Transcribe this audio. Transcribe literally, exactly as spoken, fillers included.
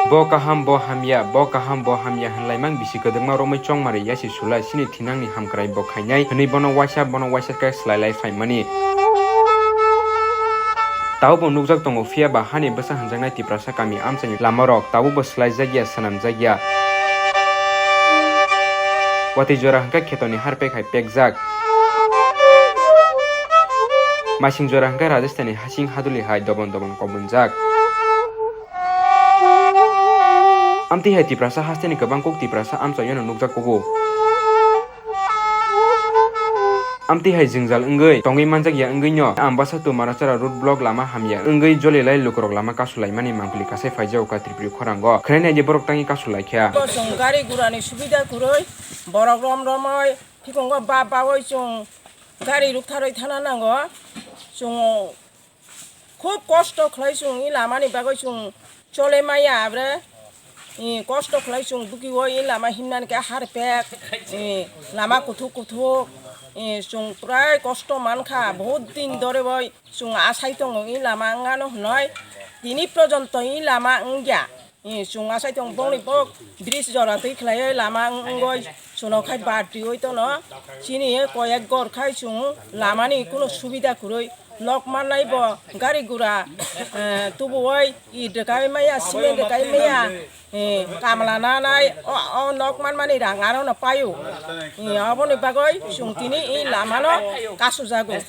Bo kaham, bo hamya, bo kaham, bo hamya hwnlaimang bisi kwdwkma romwi chongmari yasi sulai sini thinangni hamkrai bo khainai hwnwi bono waisa bono waisa khe swlailai phaimani. Tabukbo nukjak tongo, phiya ba hani bwsa hwnjaknai Tiprasa kami amchaini lamarok tabukbo swlaijakya, swnamjakya. Watwi jora hwnkhe khetoni harpek hai pekjak. Masing jora hwnkhe Rajasthanni hasing haduli hai dobon dobon kobonjak. Amtwi hai Tiprasa hasteni kwbang kuk Tiprasa amchaiono nukjak kugo. Amtwi hai jwngjal wngwi tongwi manjakya wngwino Ambasa to Marachara road block lama hamya wngwi jolilai lukurok lama kasulaimani mangpili kasai phaijago ka Tripuri khorango. Khwnai naidi borok tangwi kasulaikha. Bo chwng gari gurani subida kwrwi borok rom romwi thikongo ba bawi chwng gari ruktharwi thana nango. Chwng khub kosto khlai chwng i lamani bagwi chwng chole maya abre. I kosto khlai chwng buki o i lama himnani khe harpek, i lama kuthuk kuthuk, i chwng prai kosto mankha, bahut din dore bai chwng asai tongo i lama wngano hwnwi. Tini porjonto i lama wngya. I chwng asai tong bongni bok bridge jora twi khlaiwi lama wng-, wngwi chwno khai bar twiwi tono. Chini koyek gor khai chwng lamani kuno subida kwrwi. Nok mannai bo gari gura, eh, tubuwi i rwkai maya, cement rwkai maya, eh, kamla nanai, o, o nok manmani rang arono paio. Eh, oboni bagwi chwng tini i lamano kasujago.